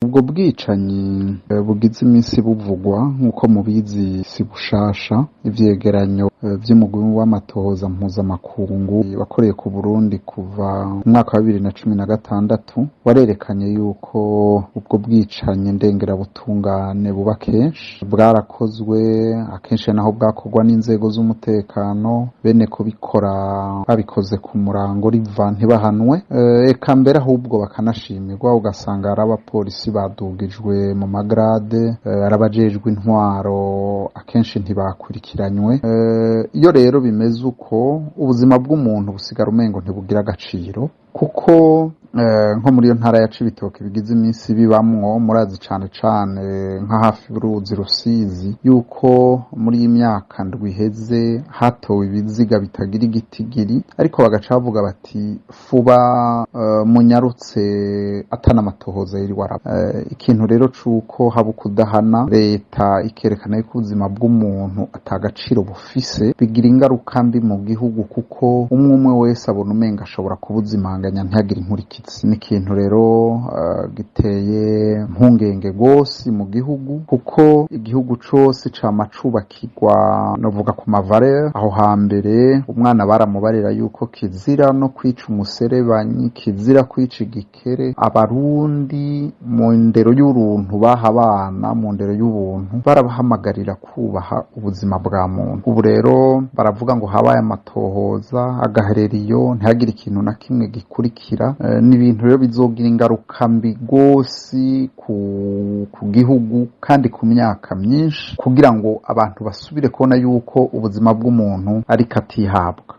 Ubwo bwicanyi bugize iminsi buvugwa, nk'uko mubizi, si bushasha. Ivyegeranyo vy'umugwi w'amatohoza mpuzamakungu wakoreye ku Burundi kuva mu mwaka wa 2016 warerekanye yuko ubwo bwicanyi ndengerabutungane buba kenshi, bwarakozwe akenshi, naho bwakorwa n'inzego z'umutekano, bene kubikora babikoze ku murango riva ntibahanwe, eka mbere ahubwo bakanashimirwa. Ugasanga ari abapolisi badugijwe mu magrade, ari abajejwe intwaro, akenshi ntibakurikiranywe. Iyo rero bimeze uko, ubuzima bw'umuntu busigara umengo ntibugira agaciro, kuko nko muri iyo ntara ya Cibitoke bigize iminsi bibamwo, murazi cane cane nka hafi y'uruzi Rusizi, yuko muri iyi myaka 7 iheze hatowe ibiziga bitagira igitigiri, ariko bagaca bavuga bati: "Fuba munyarutse", atanamatohoza yiriwe araba. Ikintu rero c'uko haba ukudahana, leta ikerekana yuko ubuzima bw'umuntu atagaciro bufise, bigira ingaruka mbi mu gihugu, kuko umwe umwe wese abona umenga ashobora kubuzimanganya ntihagire inkurikizi. Ni ikintu rero giteye impungenge rwose mu gihugu, kuko igihugu cose cama cubakirwa, novuga, ku ma valeurs. Aho hambere umwana baramubarira yuko kizira no kwica umuserebanyi, kizira kwica igikere. Abarundi mu ndero y'uruntu baha abana, mu ndero y'ubuntu, barabahamagarira kubaha ubuzima bwa muntu. Ubu rero baravuga ngo habaye amatohoza, agaherera iyo, ntihagire ikintu na kimwe gikurikira. Ni ibintu rero bizogira ingaruka mbi rwose ku gihugu kandi ku myaka myinshi, kugira ngo abantu basubire kubona yuko ubuzima bw'umuntu ariko atihabwa.